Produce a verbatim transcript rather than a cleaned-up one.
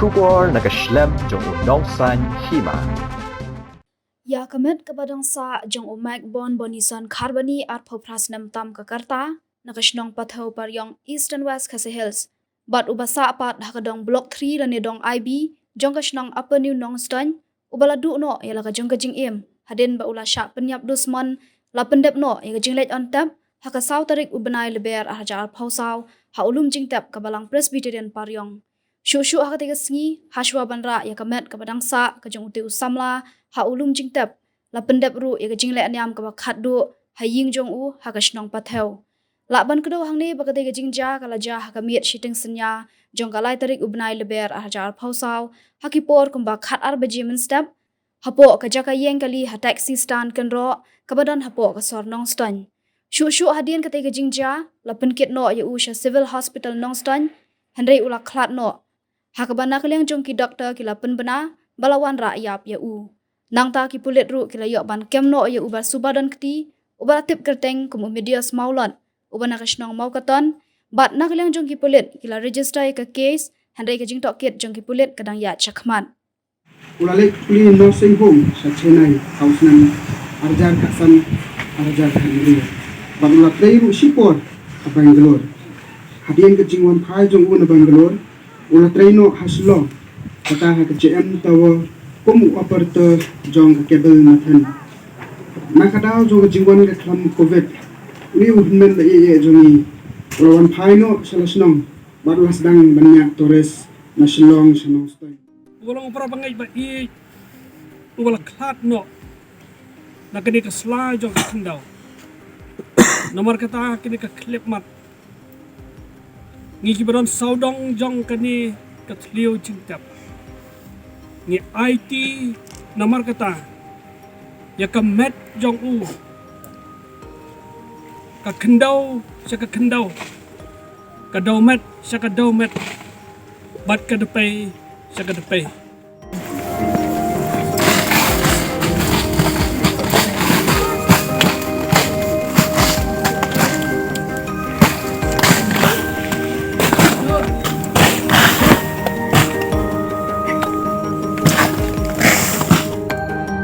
Khubor na ka shlem jong u Nongsaiñ Hima. Ïa ka met kaba dang sah jong u Mike Bon Bonison Kharbani arphew phra snem tam ka karta na ka shnong Pathew Pariong Eastern West Khasi Hills bad uba sah pat ha ka dong Block three lane dong I B jong ka shnong Upper New Nongstoiñ, uba la duh noh ïa la ka jong ka jingim hadien ba u la shah pynïap dusmon, la pyndep noh ïa ka jingleit on tep ha ka saw tarik u bnai Lber arhajar arphew saw ha u lum jingtep ka Balang Presbyterian Pariong. Shuh shuh ha katei ka sngi, hashwa ban rah ïa ka met kaba dang sah ka jong utei u samla ha u lum jingtep, la pyndep ruh ïa ka jingleh niam kaba khatduh ha ïing jong u ha ka shnong Pathew. Lah ban kdew hangne ba katei ka jingjia ka la jia ha ka miet shiteng synñia jong ka lai tarik u bnai Lber arhajar arphew saw ha ki por kumba khatar baje mynstep, hapoh ka jaka ïeng kali ha taxi stand kynroh kaba don hapoh ka sor Nongstoiñ. Shuh shuh hadien katei ka jingjia, la pynkit noh ïa u sha Civil Hospital Nongstoiñ, hynrei u la khlad noh, ha kaba na ka liang jong ki doktor ki la pynbna ba la wanrah ïap ïa u. Nangta ki pulit ruh ki la ïoh ban kem noh ïa u Bah Subadon Kti, uba la tip kyrteng kum u Midios Mawlot, uba na ka shnong Mawkaton, bad na ka liang jong ki pulit ki la register ïa ka case, hynrei ka jingtohkit jong ki pulit ka dang ïaid shakhmat. U la leit pule nursing home sha Chennai ha u snem arhajar khatsan, arhajar khathynriew, bad u la trei ruh shipor ha Bangalore. Hadien ka jingwan phai jong u na Bangalore, u la trei noh ha Shillong, kata ha ka J M Tower kum u operator jong ka cable mathan. Na ka daw jong ka jingwan ka khlam Covid, une u hynmen ba ïeit jong ngi u la wan phai noh sha la shnong bad u la sdang ban ñiah tourist na Shillong sha Nongstoiñ. U la long u para bangeit ba ïeit, u la khlad noh na kane ka sla jong ka khyndew. Namar kata kane ka khyllipmat, ngi kiba don sawdong jong kane ka thliew jingtep, ngi aiti namar kata ïa ka met jong u, ka khyndew sha ka khyndew, ka dewmet sha ka dewmet, bad ka dpei sha ka dpei.